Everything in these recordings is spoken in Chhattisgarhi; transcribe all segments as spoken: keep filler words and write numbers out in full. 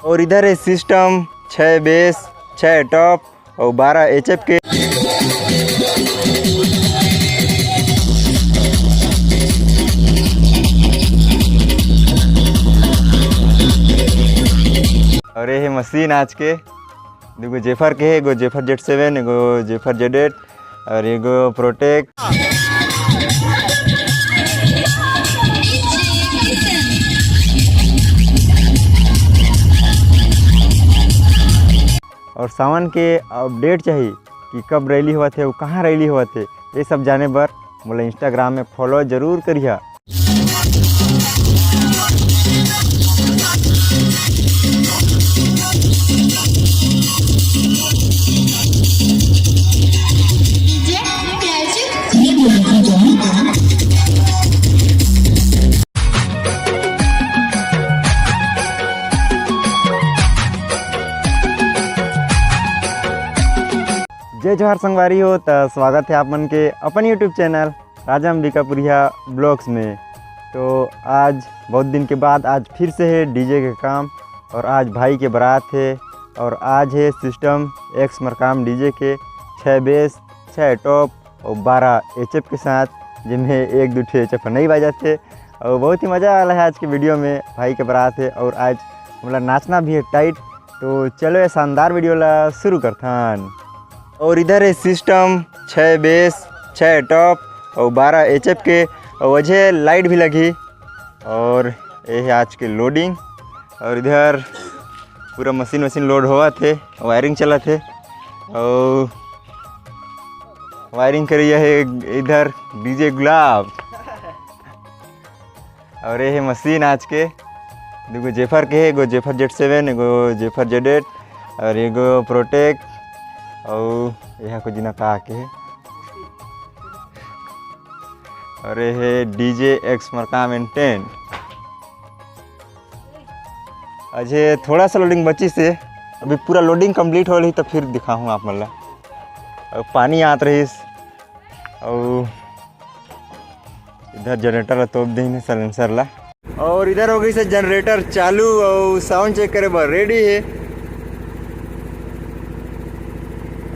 और इधर है सिस्टम, छः बेस, छः टॉप और बारह एचएफ के। और ये है मशीन आज के, दू गो जेफर के है, एगो जेफर जेड सेवन, एगो जेफर जेड एट और एगो प्रोटेक। और सावन के अपडेट चाहिए कि कब रैली होवत है, वो कहाँ रैली होवत है, ये सब जाने बर मोला इंस्टाग्राम में फॉलो जरूर करिहा। जय जोहार संगवारी हो, त स्वागत है आप मन के अपन यूट्यूब चैनल राजा अंबिकापुरिया ब्लॉग्स में। तो आज बहुत दिन के बाद आज फिर से है डीजे के काम और आज भाई के बारात है और आज है सिस्टम एक्स मरकाम डीजे के छः बेस, छः टॉप और बारह एचएफ के साथ, जिनमें एक दो ठे एचएफ नहीं बाजत है। और बहुत ही मज़ा वाला है आज के वीडियो में, भाई के बारात है और आज हमला नाचना भी है टाइट। तो चलो ये शानदार वीडियो ला शुरू करथन। और इधर है सिस्टम, छः बेस, छः टॉप और बारह एचएफ के, और वजह लाइट भी लगी। और ये है आज के लोडिंग। और इधर पूरा मशीन वशीन लोड होवत है, वायरिंग चलत है और वायरिंग करिया है इधर डीजे गुलाब। और ये है मशीन आज के, दू गो जेफर के है, एगो जेफर जेड सेवन, एगो जेफर जेड एट और एगो प्रोटेक। और यहाँ कुछ ना का के है। और ये है DJ x Markam and tent. अजे थोड़ा सा लोडिंग बची से, अभी पूरा लोडिंग कंप्लीट हो रही तो फिर दिखाहूँ आप मन ला। और पानी आत रहीस और इधर जनरेटर ला तोप देन है, साइलेंसर ला। और इधर हो गई से जनरेटर चालू और साउंड चेक करे बर रेडी है।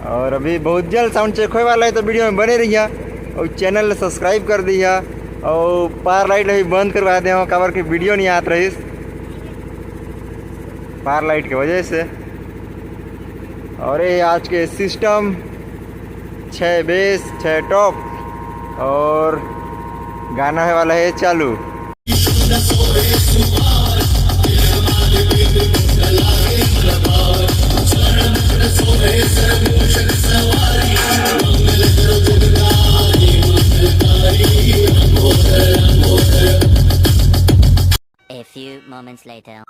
और अभी बहुत जल्द साउंड चेक होए वाला है, तो वीडियो में बने रहिया और चैनल ला सब्सक्राइब कर दिया। और पार लाइट अभी बंद करवा दे हो, काबर के वीडियो नहीं आत रहीस पार लाइट के वजह से। और ये आज के सिस्टम, छः बेस, छः टॉप और गाना है वाला है चालू। A few moments later.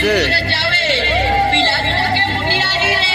जावे, बिलासपुर के मुंडियारी रे।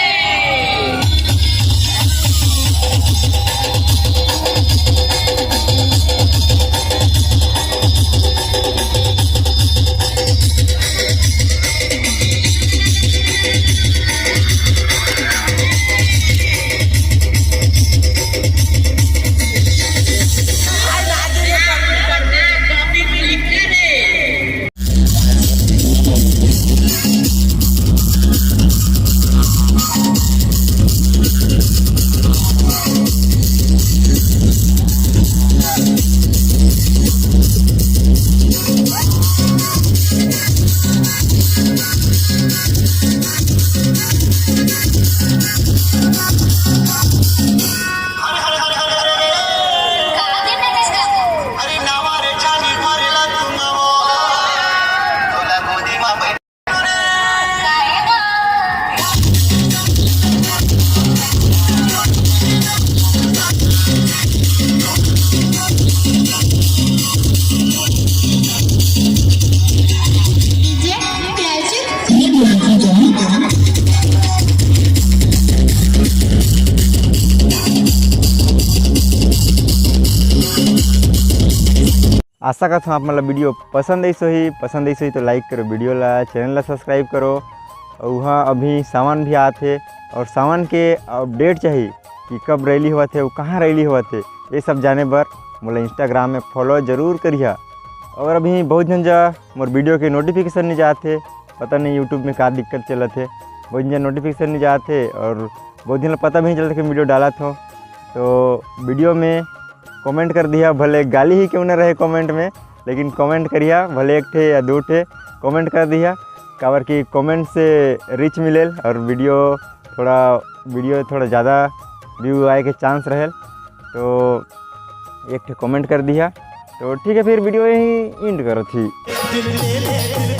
आशा करत हूँ आप मन ला वीडियो पसंद आइस होही। पसंद आइस होही तो लाइक करो वीडियो ला, चैनल ला सब्सक्राइब करो। अउ हाँ, अभी सावन भी आत हे और सावन के अपडेट चाही कि कब रैली होवत हे अउ कहाँ रैली होवत हे, ये सब जाने बर मोला इंस्टाग्राम में फॉलो जरूर करिहा। और अभी बहुत झन जा मोर वीडियो के नोटिफिकेशन नहीं जात हे, पता नहीं यूट्यूब में का दिक्कत चलत हे, बहुत झन नोटिफिकेशन नहीं जात हे और बहुत झन ला पता भी नहीं चलत कि वीडियो डालत हो। तो वीडियो में कमेंट कर दिहा, भले गाली ही क्यों ना रहे कमेंट में, लेकिन कमेंट करिहा, भले एक ठे या दो ठे कमेंट कर दिहा, काबर कि कमेंट से रीच मिलेल और वीडियो थोड़ा, वीडियो थोड़ा ज़्यादा व्यू आए के चांस रहेल। तो एक ठे कमेंट कर दिहा। तो ठीक है, फिर वीडियो यहीं एंड करत ही।